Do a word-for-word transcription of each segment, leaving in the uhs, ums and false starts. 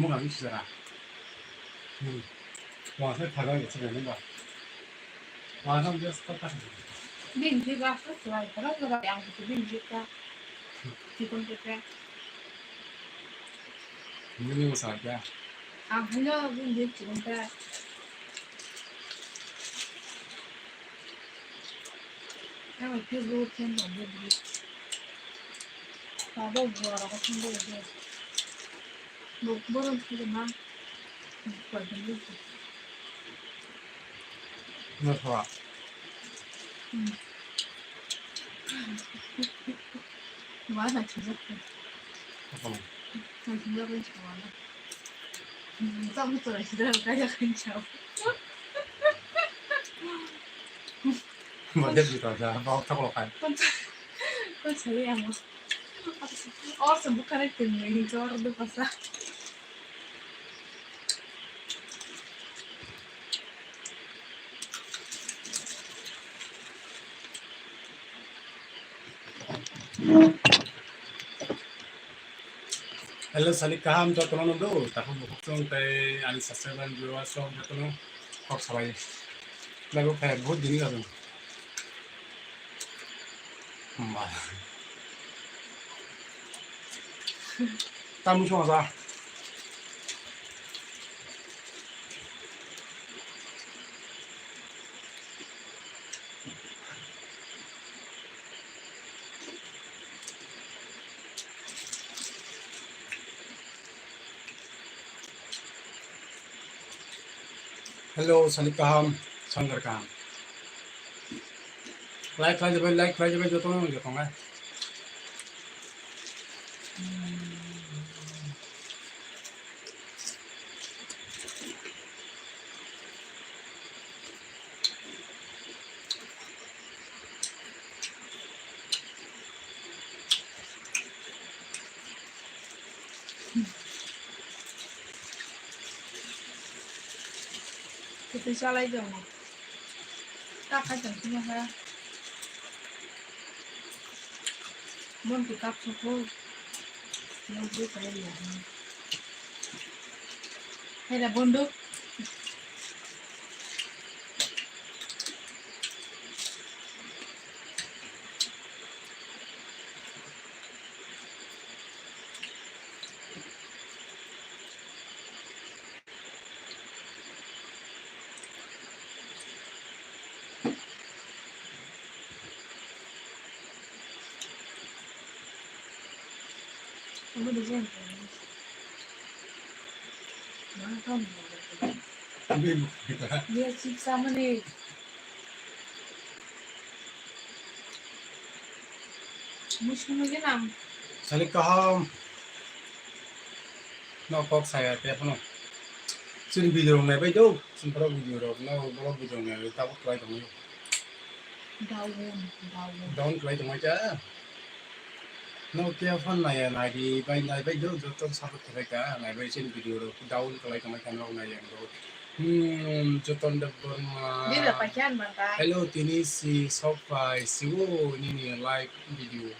Mung ang sijara. Hmm. Wangsa thaga ya sijara nungba. Wangsa just kota. Bini je ba sa suai khara khara yang tu bini je ka. Chikon te te. Bini mo sa kya? Ang hanya bini je chikon te. Ang ke bu chen ba bu bu. Ba bu bu ra ko chen bu bu. Bu bu chen bu ma. Bu bu bu. Nasa. Hmm. Wala chujak. Apa? Chujak ni chawa na. Hmm, tak betul lah, sudah kaya kan chawa. Mana kita dah mau tak lo kan? Kau cari yang mau. Oh, sebut kan itu nih, jor tu pasal. Hello, salik kaham jotono nungdo, takhuk bukhuk chwng tei ani subscriber viewers rok jotono kok salai. Lago phai bahut dini jadong. Hamba. Tamu song sa. Hello, salik kaham, sanggar kaham. Like khlai jabai, like khlai jabai, joto no joto nai. Kwtwi chalai tongo. Ta khai tong phino kha. Mon tu kap suku. Mon tu kaya liya. Hera bondu. Dia chips sama ni. Musuno gwnang. Salik kaham. No kok saya te phano. Chini video rok naibai do. Chini borok video rok no borok video rok naibai tabuk khlai tongwi. Down, down. Down khlai tongwi ta. No kya phone naya naidi bai naibai do joto support khlai ka naibai chini video rok down khlai tongwi ka no nai yang do. Hmm, Joton Debbarma. Dida pakyan banta. Hello, tini si sok pai si o nini live video.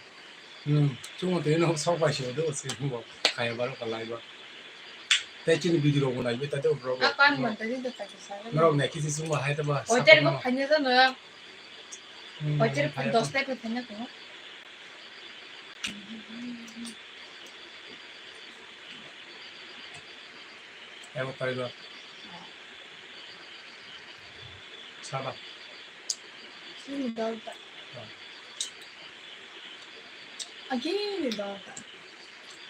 Hmm, chungo tini no sok pai si o do si bo kaya baro ka live ba. Tei chini video rok bo nai bai ta do bro. Apan banta dida pakyan sa. Norok nai kisi chungo hai ta ba. Hotel bo phanya ta no. Hmm, hotel phanya dos ta phanya ko. Ebo taiba. Saba. Sini dal ta. Agi ni dal ta.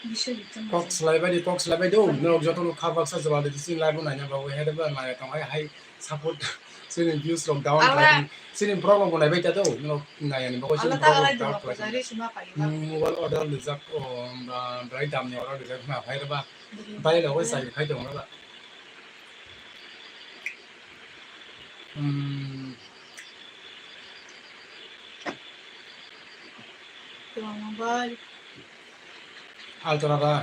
Bisa bichang. Kok selai bai di, kok selai bai do. Norok joto no kha baksa jawab di sini live bo naina ba we hede ba nai tong hai hai support sini views rok down. Ala. Sini vlog rok bo nai bai ta do. Norok nai ani ba sini vlog rok down. Ala ta ala do. Jari sima pai ba. Hmm, mobile order lijak o, ba, brai dam ni order lijak ma phai ba. Bai lo wai sai khai tong ba. Hmm. Tong bai. Altora da.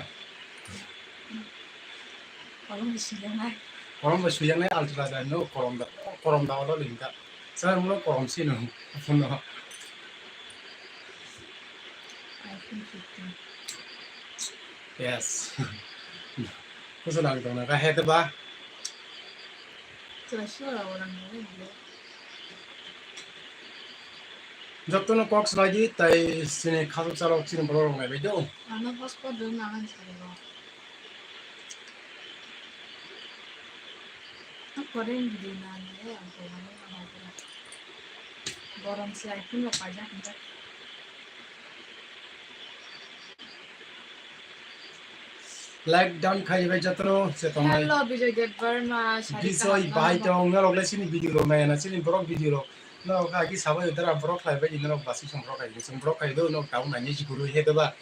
Kolom bai suijaknai. Kolom bai suijaknai altora da no kolom da, kolom da oro lingka. Sir mo kolom sino. Apono. Yes. Kusa nang tong na ka he te ba. Chwla sura orang ni le. Jotono kok swlai di, tai chini khasuk chalok chini borok rok nai bai do. Ano hotspot rwna ang sari o. Ang koren di na ni ang koren na ha. Borom se ai phun rok paijak hinjak. Like down khai bai jotono se tongnai. Hello, Bijoy Debbarma, Sarika Bijoy Hamdam bai tong norok le chini video rok nai na chini borok video rok. Norok ha ki sabai dara borok khai bai norok basi song borok khai song borok khai do norok tau nai ni jikuru he do ba.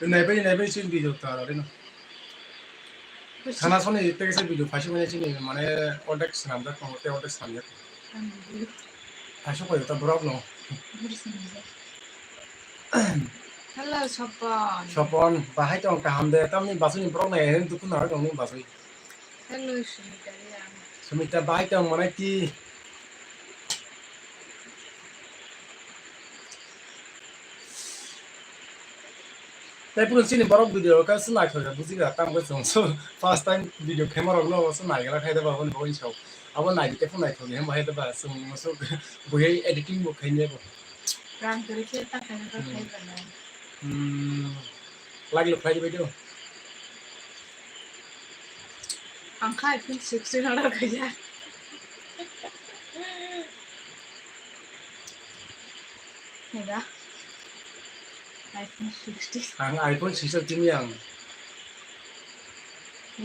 Nai bai nai bai chini video ta rok no. Sana soni te kisa video phasi mane chini mane ordek swnamjak tongo te ordek swnamjak. Ang video. Phasi koi ta borok no. Video swnamjak. Hello, Sopon. Sopon, bahai tong kaham de, tamni basuni borok nai hen dukhu na tong ni basui. Hello, Sumita, ya. Sumita, bahai tong mane ki? Tai pun sini borok video ka se naithok ya, buji ga, tam ka song so, first time video camera rok no se nai ga khai da ba, hon hon so. Abo nai ke phone naithok ya, bahai da ba, song so, buhai editing bo khai ne bo. Rang kiri khe ta khai na ta khai ba na. Hmm. Lagi lo khai bai do. Ang khai pun sik sik na kaya. Heda. iPhone sixteen. Ang iPhone sixteen timi ang.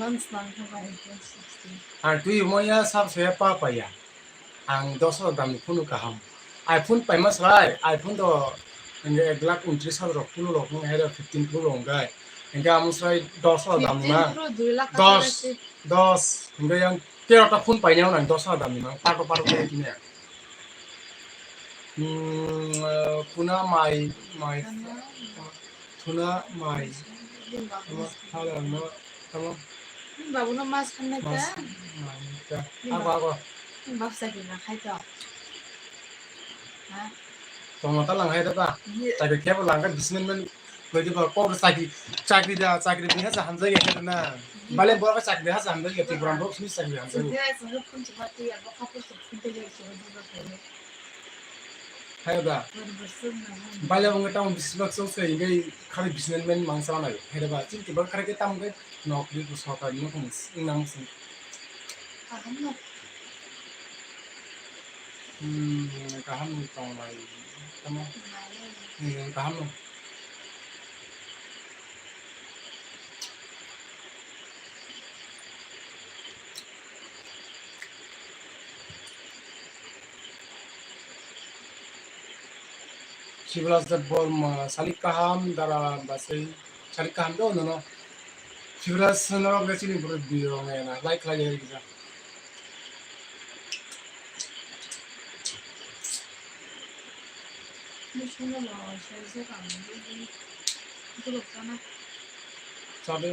Launch lang kha iPhone sixteen. Ang twi mo ya sab se pa pa ya. Ang dos hajar dam ni phone kaham. iPhone paima srai, iPhone do hingke ek lakh untris hajar rok phone rok hingke hai fifteen pro rok hingke. Hingke amo srai dos hajar dam ni ma. Fifteen pro dui lakh dos, kaisa se. Dos, hingke yang tero ta phone paina ang dos hajar dam ni ma. Pato pato khe kini. Hmm, eh, kuna mai, mai. Ano. Thuna mai. Tamo, hala no, tamo. Ni babu no mas khanai ta? Mas, mai ta. Ni ago, ba-, ago. Ni bab sakri na khai to. Ha? Tongma ta lang hai ta ba? Ye. Chakri kebo lang ka businessman koi di ba, kok chakri, chakri da, chakri bini hasa hamjai ya ta na. Ye. Bale borok chakri hasa hamjai ya, Tripura borok sini chakri hamjai. Ye, so phun chuma ti ya, bo khapu so phun te ya, so phun te ya. Hai da. Bale wngkha tamo bisibak chwng se hingke khari businessman mangsa nai. Hai da ba, chini tibak khari ke tamo ke nok ri ko sokar nok mung s-, nang sing. Kaham no. Hmm, kaham ni tong lai. Tamo. Nai. Hmm, kaham no. Shivraj Debbarma, salik kaham dara basai, salik kaham do nono. Shivraj norok le chini borok video rok nai na, like khlai ya gija. Chabe.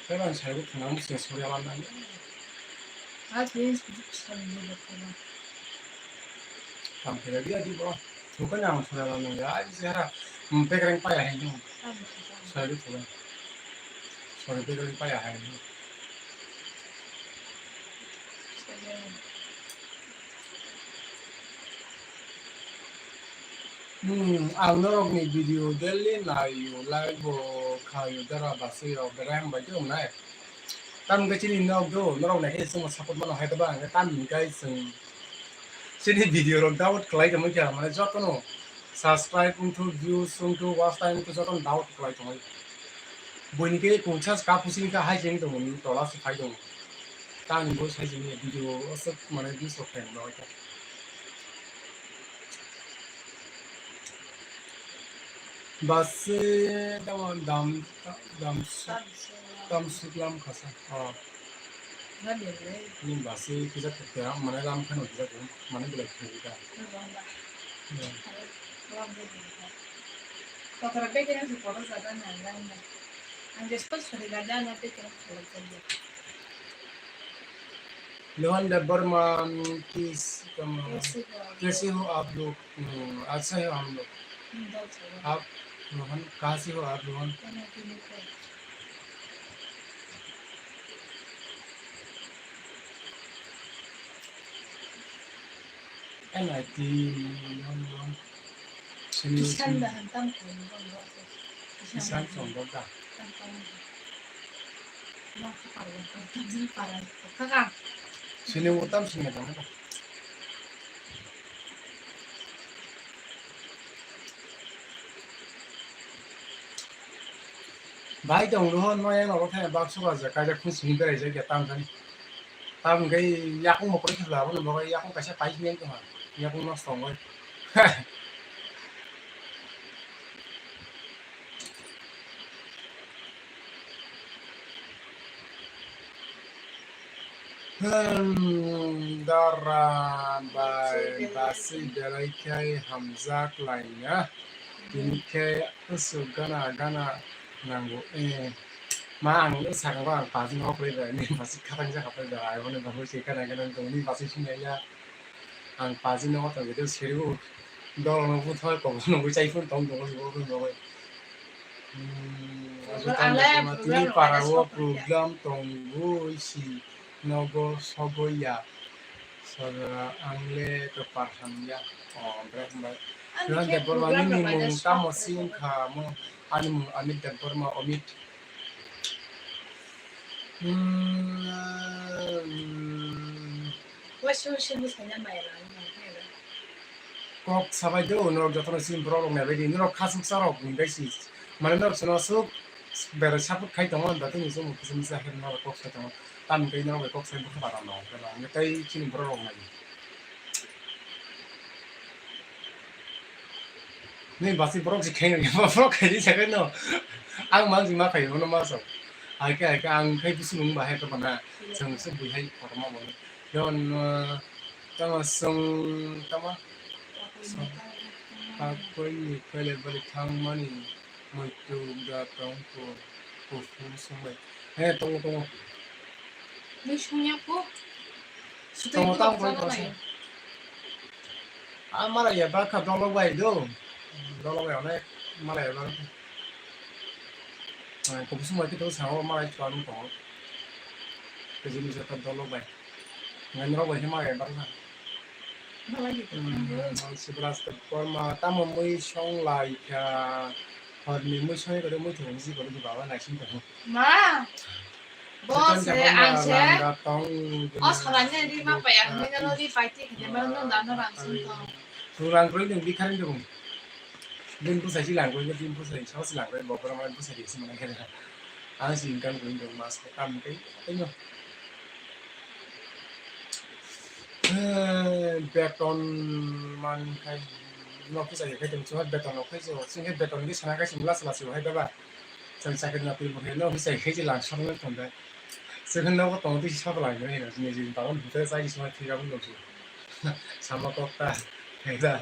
Kailan saibo thwngna se sori alam nang. Tam khe dia di bo. Thukani ang sori alam nang ya. Ai se hara. Hmm, pekreng paya hai no. Sori thukani. Sori pekreng paya hai no. Hmm, ang norokni video daily naio, like bo khaio, dara basui rok berai hambai khe wngnai. Tamni khe chini nok do, norok naikhe chwngno support mano hai tabo ang khe tamni khe chwng chini video rok download khlai tongmani khe mane jotono subscribe wngthok, views wngthok, watch time wngthok jotono download khlai tongmani. Buini khe kungsa kap husini khe hai chini tongmani tola se phai tongo. Tamni bo sai chini video aswk mane views rok phai rok. Bus se tamo dam, dam, dam suklam khasa. Oh. Ni bus se kisa khukya, mane lam khano kisa khukya, mane belai khukya. Kotora pekeng se poro jaga na lang na. Ang je spot sori gada na pekeng khalai jaga. लोहन देबबर्मा, किस, कैसे हो आप? कैसे हो आप लोग? हम्म, अच्छा है हम लोग। हम्म, बहुत अच्छा। आप, Rohan, kahan se ho aap, Rohan? N I T, Rohan, Rohan. Sini Kisan sini. Dah hantam kong bang bang. Kisan song bang dah. Hantam kong. Sini utam sini dah. Bai tong ruho no yang abo khai bak suka je kaja khun sini berai je ge tam thani. Tam ge yakung mo kori khla abo no bo yakung kaisa pai sini tong ha. Yakung no song oi. Hmm, dara bai basi belai khai hamjak laina. Tini khe usuk gana gana nango. Eh, ma ang sakno ang pajin hok lai bai, ni basi khatang jak hok lai bai, ai hone basi gana gana tong ni basi sinai ya. Ang pajin no tong video seri u. Dol no bu thoi ko no bu chai phun tong tong bu bu bu. Hmm, asuk tang jak ma tini para o program tong bu si. Nogo sogo ya. Sogo ang le to parham ya. Oh, bre, bre. Ani Ran khe de borba program ni rok mung naina tamo sok si rok wngkha mo. Ani mung Amit Debbarma, Amit. Hmm. Washing machine ni saina mai rang nang khe. Kok sabai do, norok jotono sini borok rok naibai di, norok khasuk charok ni bai si. Mane norok sono asuk berai support khai tongo, da tini chwng kisa misa khe norok kok sai tongo. Tamni kai norok bai kok sai bwkha bara no, khe no, hwnwi tei chini borok rok nai. Nini basi borok si khaino, borok khaini sakhe no. Ang mang si ma khaio, no ma sok. Hai khe, hai khe, ang khai busu nung ba hai khe bana. Chwng se bui hai kotorma bo. Yon, uh, tama song, tama? Song. Pakoi ni pele bali thang mani. Muitu da tong ko, ko fu sung bai. He, tongo, tongo. Mui sung ya ko. Tongo, tang koi ko. Ah, mara ya ba kha dolok bai do. Dolok bai onek mara ya ba. Ah, ko fu sung bai kito sa o mara ya tuan ko. Ko jini jata dolok bai. Ngai norok bai khe mara ya ba kha. Malai di. Hmm, Sibras Debbarma, tamo mui song lai kha, horni mui song khe mui thung si khe baba naising tongo. Ma, bo se ang se. O salai ne ri ma pai ang ne no ri pai ti khe ma no da no rang sung tong. Thung rang kroi ding bikharing dong. Din pusai si lang kroi, din pusai, sao si lang kroi, bo bora ma pusai di si mana khe. Ang si income kroi dong mas ko kam kai, kai no. Eh, beton man khai no kisa khai tong chuha beton no khai chuha sing khai beton ni sana khai sing las las hai daba. Chang chakri na pil bo khai no kisa khai ji lang song no tong dai. Sing khai no ko tong ti sa lang no hai ni ji ta on bute sai ji song khai ga bun dong chu. Sama kok ta khai da.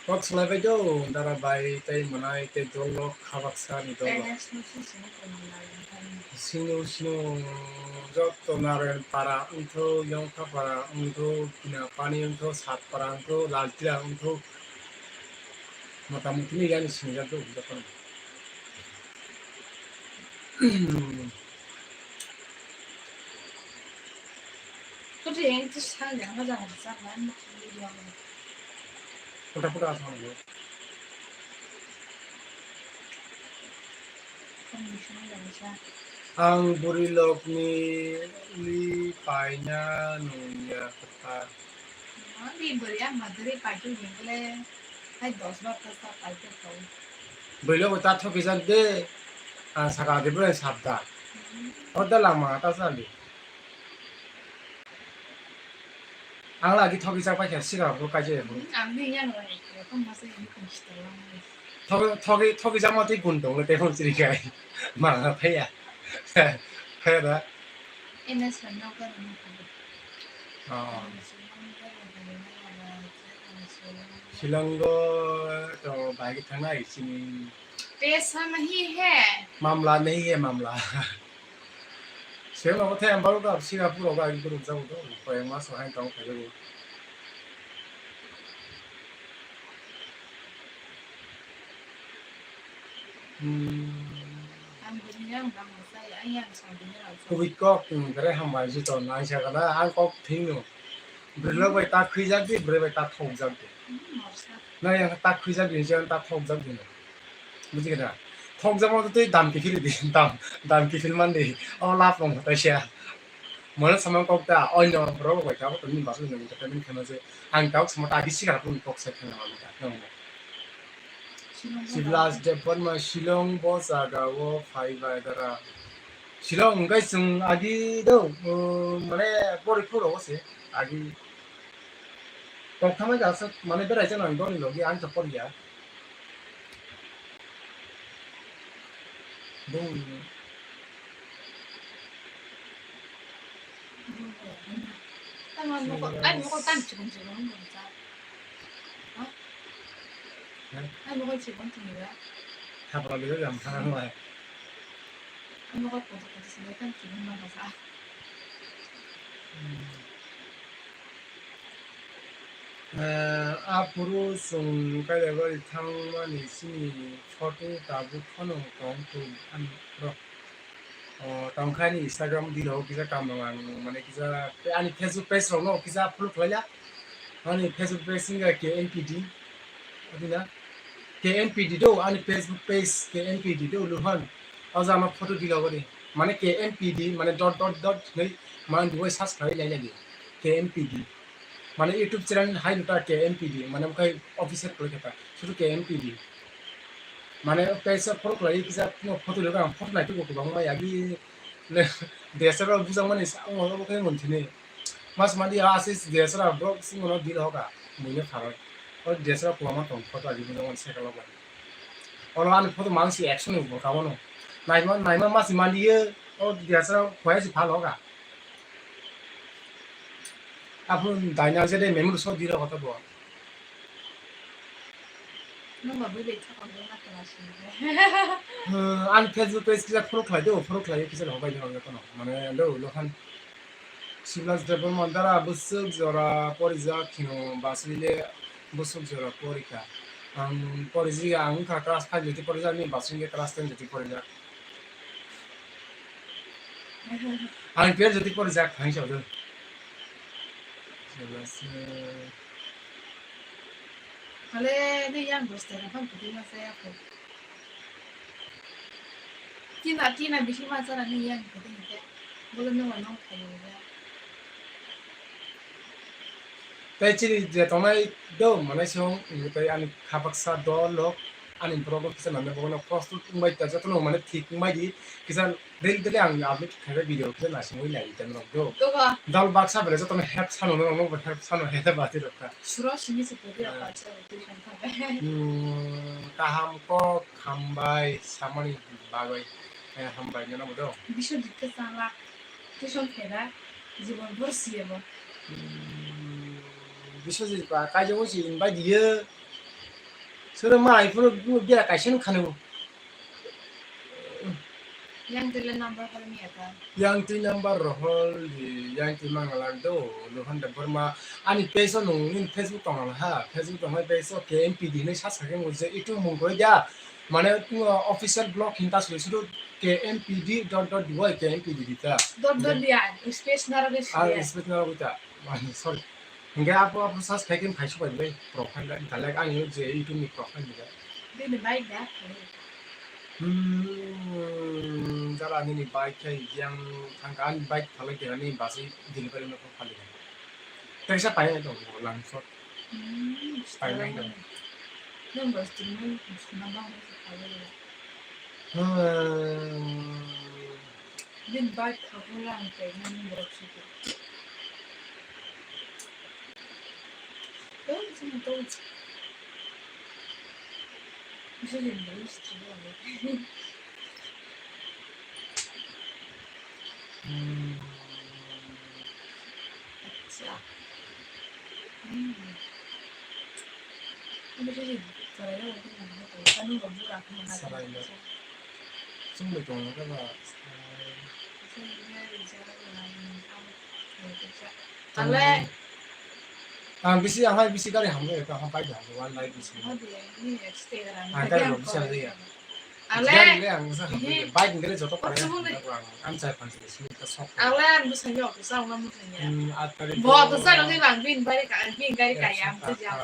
Kok salai bai do, dara bai tei mwnai tei dolok khabaksa ni dolok. Sino sino joto Narayan para wngtho, Yongkha para wngtho, Bina Pani wngtho, Sat para wngtho, Laltira wngtho. Mota muti ni yani sinijak do joto. Kutri yang itu sang yang aja harus apa, makan di luar. Puta puta asal. Ang bwrwi lokni li paina nungya kwthar. Ang di bwrwi ang madri paitu hingle hai dos bar ta paitu kau. Bwrwi logo ta thokijak de. Ang saka de bwrwi sabda. Oda lama ta sali. Ang lagi thoki chak paikha, siga bo kaisa ya bo. Hmm, ang ni yang lai, ya, tong masa ini kung sita lang. Thoki, thoki, thoki chak ma twi gun tong le, tei phone chiri khai. Ma nga phai ya. Phai da. Ina sa no ka ni ko. Oh. Shillong go to bai thang nai sini. Pesa nahi hai. Mamla nahi hai, mamla. Tei nogo the embargo da Singapore rogo agi guruk jago do, koyang mas hai tong phaijago. Hmm. Ang bini yang bang sai, ang yang sang bini rang sai. Kubui kok, hmm, kare hambai jito nai sa kana, ang kok thing no. Bwrwilok bai ta khwijak di, bwrwi bai ta thokjak di. Hmm, morsa. Na yang ta khwijak di, jang ta thokjak di. Buji kena. Thokjak mo tei dam kiphil di, dam, dam kiphil man di. O lap rong ta sia. Mano samang kok ta, oino borok bai ta, tini basu ni entertainment khema je. Ang ta sama ta agi sikar pun kok sai khema ta. Siblas Debbarma Shillong bo jaga o phai bai dara. Shillong wngkhe chwng agi do, um, mane pori phuru o se agi. Kok thangma jasa mane berai jana ang doni logi ang to pori ya. Bung. Tamo mokol, ai mokol tan chikon chikon wng tong cha. Ha? Ha? Ai mokol chikon tong ya. Thapra bida jam thang lai. Ai mokol kotor kotor sinai tan chikon ma basa. Hmm. Eh, aphuru chwng Kailaibari thangmani chini photo tabuk phano tong tung ani bro. O, tongkha ani Instagram dilo kisa kamrok ang mane kisa ani Facebook page rokno kisa follow khlaila. Ani Facebook page wngkha K N P D. Adina K N P D do ani Facebook page K N P D do luhan. O jama photo dilo bari. Mane K N P D mane dot dot dot hinwi mane dubai search khlai lai lai K N P D. Mane YouTube channel hai no ta K N P D, mane omo khai official khlai kha ta, sudu K N P D. Mane kaisa photo khlai kisa photo le ang photo nai tugo kwbangma yagi le desra bujakmani sa omo omo khai mon thini. Mas madi asis desra bro sing ono dil hoka muine pharoi. O desra kwbangma tong photo agi bujakmani sekalo bai. Oro ani photo mang si action ni bo kamono. Naima naima mas mali ye o desra khoya si phal hoka. Aphuru daina je de memory so dira hoto bo. Nungba bui bai thakam de na kala sini. Hmm, ani Facebook page kisa follow khlai do, follow khlai kisa no bai do jotono. Mane lo lo khan Siblas Debbarma dara bwswk jora porijak khino basile bwswk jora porikha. Ang poriji ang kha class five joti porijak ni basile class ten joti porijak. Ang piyar jati por jak thang sa do. Hale ni yang dos tera phang kiti ma saya ko. Tina tina bisi ma chara ni yang kiti ni te. Bolo no ma nong khayo ya. Tei chini je tongnai do manai song, tei ani kha baksa dol lok, ani borok kisa nang bono prostut wngbai ta jotono mane thik wngbai di, kisa daily daily ang upload khaikha video kisa naisingwi nai item rok do. Dogo. Dol baksa bele jotono help sano, norok no help sano, help ati rok kha. Suro sini se podi rok kha, suro twi khan kha. Hmm, kaham kok hambai samani bagwi, eh, hambai no do. Biswajit khe chala, tuition khe da. Jibon bor siye bo. Hmm, Biswajit ba kaijakgo si invite diye. Soro ma iphuru biya kaisa no khanu. Yang twi le number hol miya ta. Yang twi number rohol di, yang twi mangala do, Lohan Debbarma. Ani page o nung, nini Facebook tong ha, Facebook tong ha, page o K M P D hinwi search kha khe nung je itu mung koi da. Mane, uh, official blog hinta sui sudu K M P D dot dot D Y K M P D di ta. Dot dot dia, space naro be Ah, space naro ta. Ah, sorry. Hingke apo, apo search khai khe khai subai bai profile da, dalek ani je YouTube ni profile da. Bini bai da. Hmm, jara nini bike khai yang thangka ani bike phalai khe ani basi delivery no phalai khe. Kaisa pai to lang shot. Hmm, pai nai to. Nang bas tingmani suna bang bas khayo. Hmm. Din bike khabu lang kai nang borok suku. Tong sini tong. Bisa din bas tingmani. Hmm. Acha. Hmm. Ini sih, sarai lo, ini nang ko, kan nunggu buka, aku nggak tahu. Sarai lo. Sungguh dong, apa, eh, Ale. Ang bisi, ang hai bisi gari hamjak, ang hai bike hamjak, one night bisi. Ang gari rok bisi hamjak ya. Ale. Gari le ang bisi hamjak ya. Bike gari joto kare hamjak ang. Ang chai phansi bisi ta sok. Ale ang bisi hamjak, bisi ang bisi hamjak. Hmm, at kari. Bo to sa lagi bang bin bari ka, bin gari ka ya ang tu ja.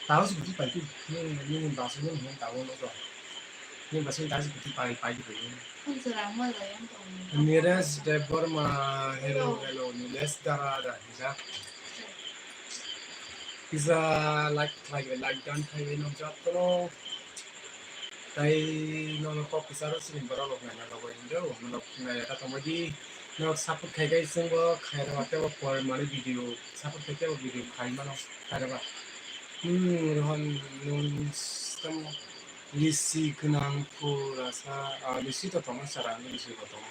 Tahu seperti itu. Ini, ini bahasa ini, ini tahu lo. Ini bahasa ini tahu seperti pai, pai gitu ini. Nilesh Debbarma, hello, hello, Nilesh Dara, da, hijak. Kisa like, like, like, dan, khai, no, jat, no. Tai, no, no, kok, kisa, ro, sini, borok, rok, nai, na, rok, indo, no, nai, ta, tong, di, no, support, khai, khai, sing, bo, khai, ro, te, bo, por, mani, video, support, khai, te, bo, video, khai, mano, khai, ro, ba. Hmm, Rohan, no, stam, Lisi gwnang pura sa, ah, lisi to tongo, chara wngwi lisi bo tongo.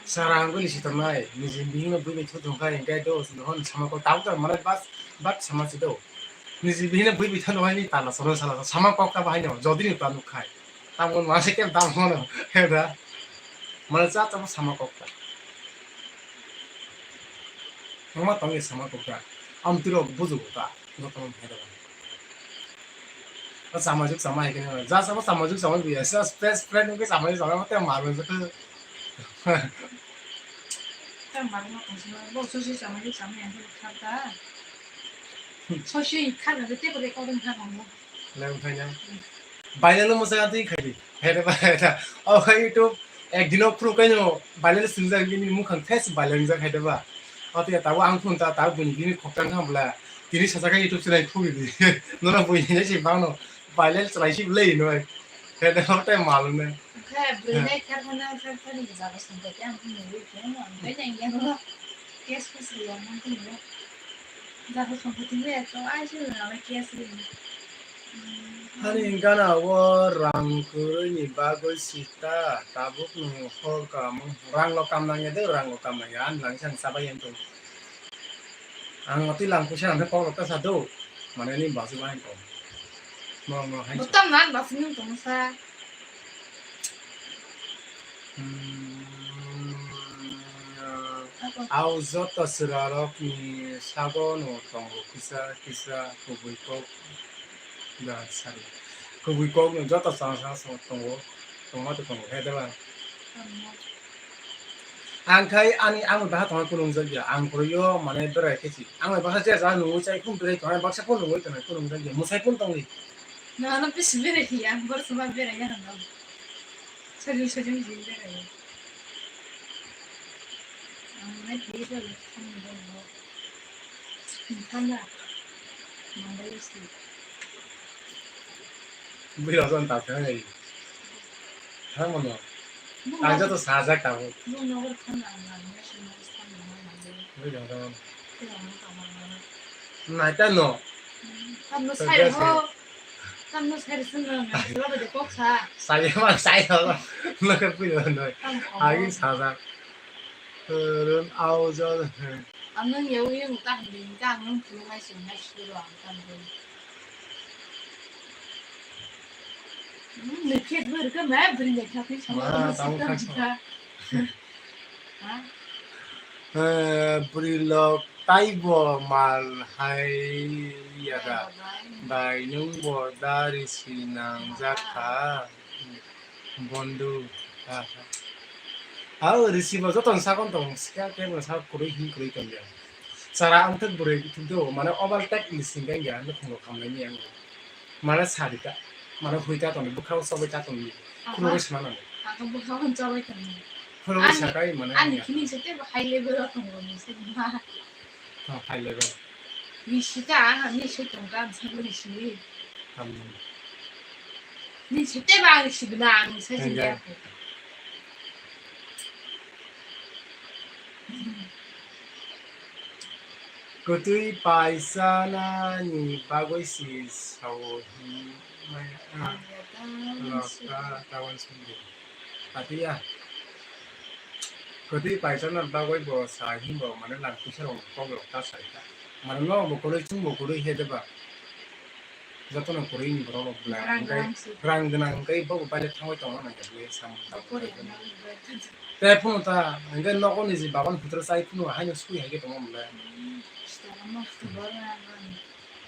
Chara wngwi lisi tongnai, niji bihikno bui bai thu tongkha, hinkhe do, hon sama kok tabuk tabuk mane bas, bat sama si do. Niji bihikno bui bai thano hai ni tala soro sala sama kok ta bahai no, jodi ni ta nuk khai. Tamo ma se kem tamo no, he da. Mane cha cha sama kok ta. Mama tongi sama kok ta. Am tiro buju ta, no tamo he da. O samajwk sama hai khe, ja sama samajwk sama biya, sa best friend wngkhe samajwk sama tei marwk wngkhe. Tei marwk ma tongsi ma, bo sosi samajwk sama yang khe kha ta. Sosi kha na tei kore kau dong kha mo. Le wngkha ya. Bailelo mosa tei khai di. He de ba he da. O YouTube Ekdino phuru kaino viral swngjak bini mukhang thes viral wngjak hai deba. Abo ya tabuk ang phun ta tabuk bini bini khokchang kha bwla. Tini sajak khe YouTube channel khugwi di. Nono bui hinai se bangno viral chwrai si bwlai hinoi. Hai deba tai malung nai. Khe bwrwi nai kher khana kher khani jaga songkhe ang phun nugwi phun ang bai nai yang no. Kes kes yang nang phun no. Jaga songkhe tini ya to ai se na kes ri. Ani gana o rang kwrwini bagwi sita, tabuk nwng hor kam, rang lo kam nangya de, rang lo kam nangya, ani lang sang sabai yang tong. Ang oti lang puisa ang kok rok ta sa do, mane ni basu bai tong. Mo mo hai. Butam nan basu nwng tong sa. Hmm, au joto chwrarokni sagono tongo kisa kisa kubui kok da sari. Kubui kokno joto chwng sa tongo, tongma tong tongo, he deba. Ang khai ani, ang baha tongna kunung jakya, ang kwrwio mane berai khe si. Ang baha je ja nungwi chai phun berai tongnai, baksa phun nungwi tongnai kunung jakya, mwsai phun tongwi. Nono bisi berai ya, ang borok suma berai ya hwnwi. Sajung sajung jil berai. Ang nai thwi rw thang bo bo. Thang da. Mang da isi. Bui rw jon ta thang ai. Thang mo no. Bung ta na, jo to sajak ta bo. Bung na thang na na na sum na thang na na na. Bui rw jon. Nai ta no. Tamno sai ho. Tamno sai sung na na. Lo de kok sa. Sai ma sai ho. Lo ka pui lo no. Agi sa sa. Ron au jo. Ang nang yau yau ta hin din ka ang nang phu mai sung mai su ro ang tam din. Ni khet ber ka ma bri ne ka phi sa. Wa, ma tamo sa ka. Eh, bwrwi lok taibo mal hai ya da? Bai nwng bo da risi nangjak kha, bondu. Ha, ha. Hao, risi bo joto ni sakon tong, sika kebo sak kwrwi hin kwrwi tong ya. Chara wngthok bwrwi thuk do, mane overtake ni singkang ya, nukhung rok hamlaini ang. Mane sari ta, mane hui ta tongdi, bwkhao chabai ta tongdi, khulugwi sana nango. Ang bwkhao chabai tongdi. Khulugwi sakai mane ani hini se tebo high level o tongo ni se ma. Ha, high level. Ni sita, ni se tongka, ang sabo ni sini. Tamni. Ni se tebo ang sibna, ang se sini. Kwtwi paisa nani bagwi si sao hinmaya, ah, lokta tawan sindi. Atiya. Kwtwi paisa na bagwi bo sa hinbo mane lang puisa rok kok lokta sai ta. Mane no bo kwrwi chwng bo kwrwi he deba. Jotono kwrwi ni borok rok bwla. Rang hwnkhe gwnang se. Rang gwnang hwnkhe bobo baile thangwi tongna nangya bwle samung tangwi. Bo kwrwi tongwi no tongwi. Tei phunu ta hwnkhe nogo ni je baba ni phutra chai phunu haino sui hai khe tongo bwle. Hmm, sitwrwngno sitwrwng rang rang.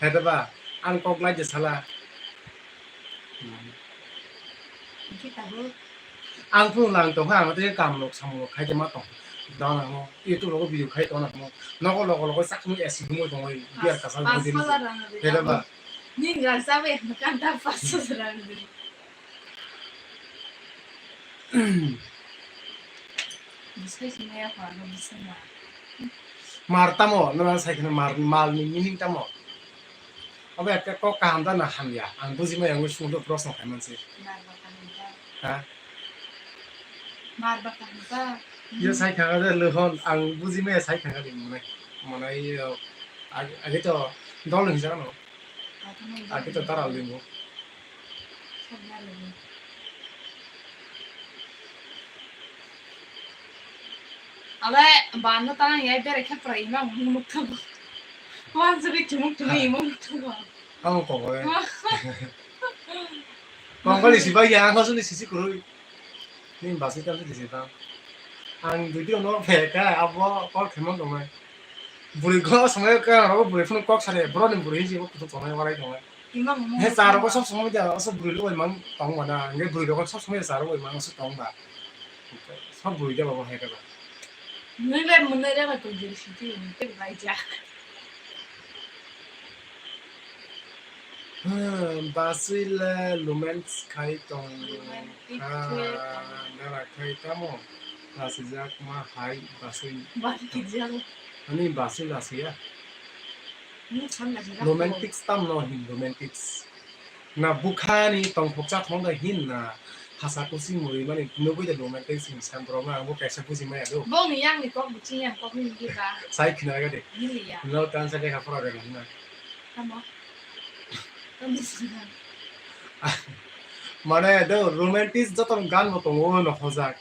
Hai da ba, ang kok lai je sala. Hmm. Hwnkhe tabuk. Ang phunu lang tongkha, ang tei kam rok samung rok khai ma tong. Dana mo, YouTube rogo video khai tongna mo. Nogo logo logo chakmui A C humui tongoi, biar kasal humui tini. Hai da ba. Ning rang chabai ang kanta paso rang di. Bisai sini ya, kho ano bisai ma. Mar tamo, nana sai khna mar, mal ni meaning tamo. Abo ekka kok kaham da na hamya? Ang buji maya wngwi sungdo proshno khai manse. Mar ba kaham da. Ha? Mar ba kaham da. Yo sai khaka de lehon, ang buji maya sai khaka de mane. Mane yo, ag-, age to dol hinjak no. Age to taral limo. Abe, bano tanang yai bere khepra imang mung nuk thago. Wan sugui chumuk chumuk imang nuk thago. Ang kok bai. Kok bai si bai ya, ang suni sisi kurui. Ni basi ta sisi ta. Ang video no phe ka abo kol khemon dong nai. Buri go samai ka ro buri phun kok sare, bro ni buri ji ko kutu tongnai warai tongnai. Imang mung nuk thago. He charo ko sob samai ja, sob buri lo imang tong wana, nge buri lo sob samai charo ko imang sob tong ba. Sob buri ja babo hai ka ba. Nui bai mun nai re ba tu jiri siti ni te bai ja. Hmm, basui le romance khai tong. Romantic kha, khe tong. Dara khai tamo. Lasijak ma hai basui. Bari kijak. Ani basui lasiya. Ni chan lasiya. Romantics tam no hin romantics. Na bukhani tongthok chathok da hin na hasa kusi muri mani nugui da romantics hin sam borok na ang bo kaisa buji maya do. Bo ni yang ni kok buchi yang kok ni ba. Sai khna ga de. Ni ya. No tan sa de ka pora ga na. Tamo. Tamo sina. Mane do romantics joto gan bo tongo no hojak.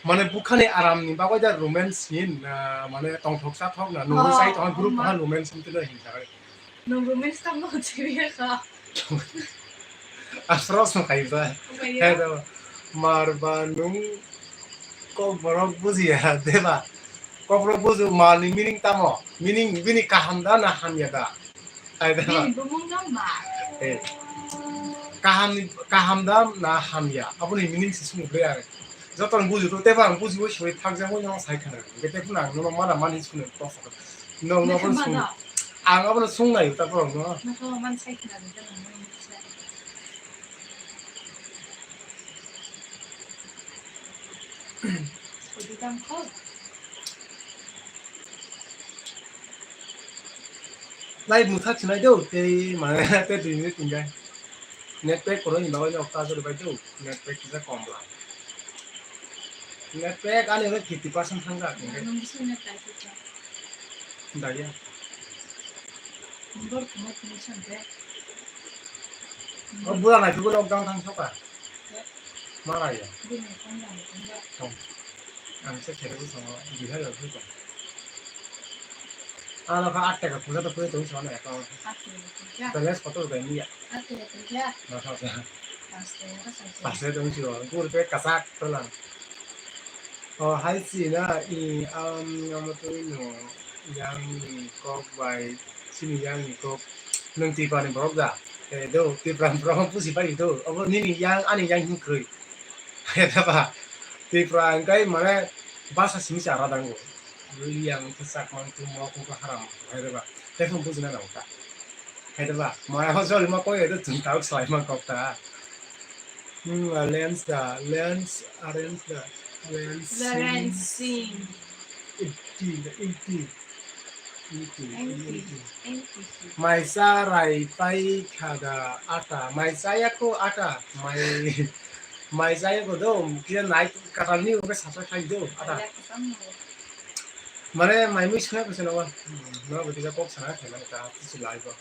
Mane bukhani aram ni bagwi da romance hin na mane tongthok chathok na nugui sai tong group ha romance hin tino hin sa. Nung romance tamo chiriya kha. Asro song khai ba. Hai do. Mar ba nung kok borok bujiya deba. Kok borok buju mal ni meaning tamo? Meaning bini kaham da na hamya da? Hai da. Bini bumung no ma. Eh. Kaham ni, kaham da na hamya? Aboni meaning se sung bre are. Joto ang buju to teba ang buju soi thak jang no sai khana. Gete phun ang no mana mani sunu to. Nong no pun sung. Ang abono sung nai ta pon no. Nokho man sai khna ri ta nong. Odi dam kho. Lai mutha chinai do tei ma te dui minute tinggai. Net pack koroi ni bagwi no ta jori bai do. Net pack kisa kom la. Net pack ani hwnwi fifty percent thang jak. Nang bisi net pack kisa. Daya. Bor kumar kumar san de. O bura nai tugo lockdown thang soka. Mana ya? Bini phone dam phone da. Tong. Ang se khere bu songo bihar ya bu tong. Ano kha at taka puja to puja tong sona account. At taka puja. Balance koto bai ni ya? At taka puja. Na kha ja. Paste ka sa. Paste tong sio. Gur pe kasak to lang. O hai si na i am amo to no yang ni kok bai sini yang ni kok nang ti pani borok da. Eh do ti pran borok pusi pai do. Abo nini yang ani yang hin kroi. Hai da ba? Tripura hwnkhe mane basa simi se ara dango. Yang khe chakmang tungmo kung khe haram hai da ba? Tei phung bujina nang ta. Hai da ba? Maya ho jolima koi edo chwng tao salai ma kok ta. Hmm, lens da, lens, arens da, lens. Lens sing. Iti, iti. Iti, iti. Enti, enti. Maisa rai pai kha da ata. Maisa ya ko ata. Mai, maisa ya ko do. Kira nai katal ni uke sasa khai do ata. Mane mai mui suna ko sena wa. No bo kisa kok sana khai mane ta kisi live o.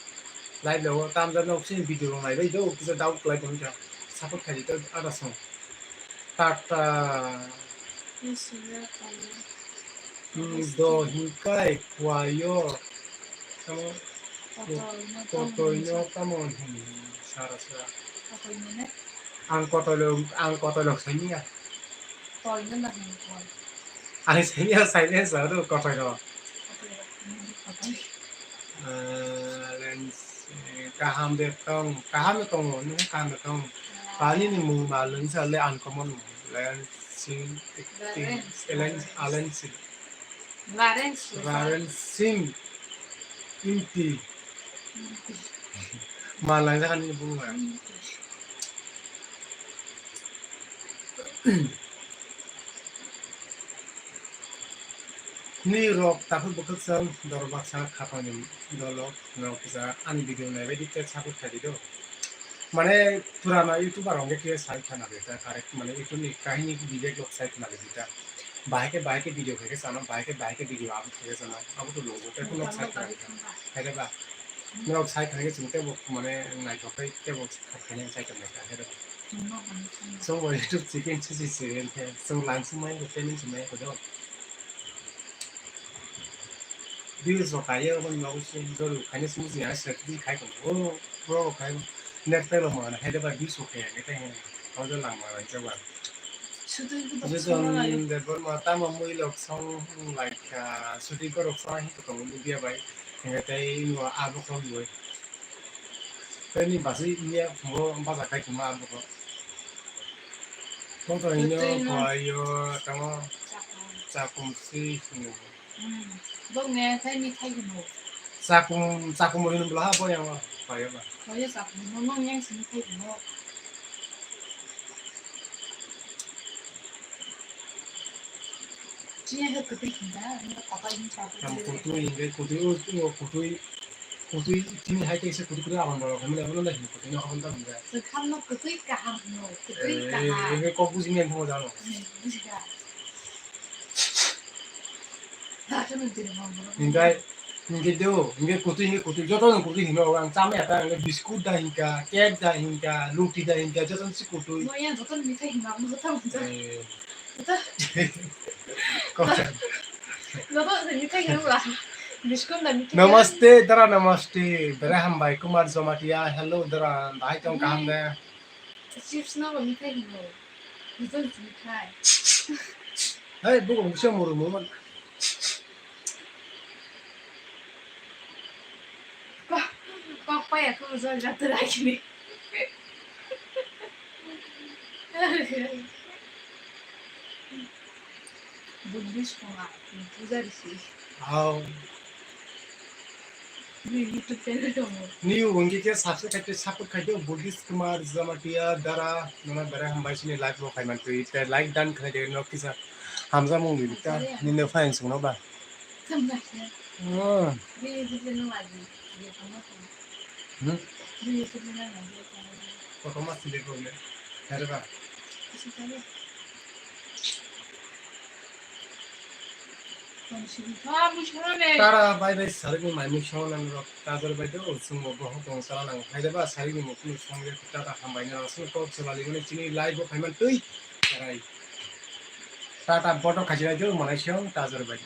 Live lo tam da no kisi video lo nai bai do. Kisa doubt lai ko kha. Support khai do ata song. Tata. Hmm, do hinkai kwayo. Tamo, Kotoino tamo hwn sara sara. Kotoino ne? Ang kotoilo, ang kotoilo saimanya. Toino na hwn koi. Ang saimanya, saimanya sa do kotoilo. Kotoilo. Ah, lens, eh, kaham de tong, kaham de tong, no kaham de tong. Pani ni mung ma lens ale uncommon mung. Lens, sing, ting, lens, alen, alen sing. Lawrence. Lawrence Singh Inti. Malai jaga ni bung ba. Ni rok takhuk bukhuk sang dorok baksa khatoni dolok no kisa ani video nai bai di te support khai di do. Mane purana YouTuber rok khe sai khana de ta correct mane YouTube ni kahini video rok sai khana de ta. Bahai khe, bahai khe video khai khe chana, bahai khe, bahai khe video upload khai khe chana, abo to logo tei kuno sai khwlai kha. Hai khe ba, norok sai khwlai khe chwng teibo mane naithok khe teibo khainai sai tong lai kha, hai khe ba. Chwng bo YouTube chicken sushi se yen khe, chwng lang sung mai khe, payment sung mai khe do. Views rok kaiye, obo ni bagwi se joto khainai sung se, hai se khai tongo, bro, khai next time bo mane hai khe ba views rok kaiya khe tei hai, abo lang ma bai khe ba. Sutwi borok Joto song lai. Debbarma tamo mui lok song lai kha, sutwi borok song hai khe tongo media bai. Hingkhe tei ino abo kok boi. Tei ni basi iya phungo baja khai tongma abo kok. Tong tong ino Tei no. Koi yo tamo Chakung. Chakung si sini. Hmm. Bok ne thai ni thai hino. Chakung, chakung mo hino bla ha bo yang koi yo ba. Koi yo chakung mo nong yang sini thai hino. Chini hai kwtwi khinda, ino kaka ini chakung. Tam kwtwi, hingkhe kwtwi, o, o kwtwi, kwtwi, chini hai kaisa kwtwi kwtwi abang borok hinwi abo no hinwi kwtwi no abang da hinda. Swkang no kwtwi kaham hino, kwtwi kaham. Eh, hingkhe kok buji manya thango jano. Hmm, buji da. Hingke, hingke do, hingke kutui, hingke kutui, joto no kutui hino, ang chama ya ta, hingke biscuit da hingka, cake da hingka, luti da hingka, joto no si kutui. Mo yang joto ni mithai hino, ang joto ang joto. Eh. Joto. Kok. Joto ni mithai hino ba. Biscuit da mithai. Namaste, dara namaste. Bere hambai, Kumar Jamatia. Hello, dara. Bahai tong kaham de. Chips no bo mithai hino. Hijau mithai. Hai, bugo mungsa muru muru man. Kok, kok paya ko jol jat rakhi ni. Buddhist kong a, puja risi. Hao. Ni YouTube channel tongo. Ni wngkhe khe subscribe khai, support khai do, Buddhist Kumar Jamatia dara, nono bere hambai sini like bo khai man twi, te like dan khai de, no kisa hamjamung ni ta, ni no fine sung no ba. Tama khe. Oh. Ni YouTube channel lagi, dia tama khe. Hmm? Ni YouTube channel lagi, dia tama khe. Kotoma sini problem. Hare ba. Kisa kare. Tara bai bai sarikni mai mui song nang rok tajor bai do, chwng bo bohok tong chala nang. Hai de ba sarikni mukhuno song je tata hambai nang song kok chala li mani chini live bo phaiman twi. Tarai. Tata boto khachi bai do manai song tajor bai do.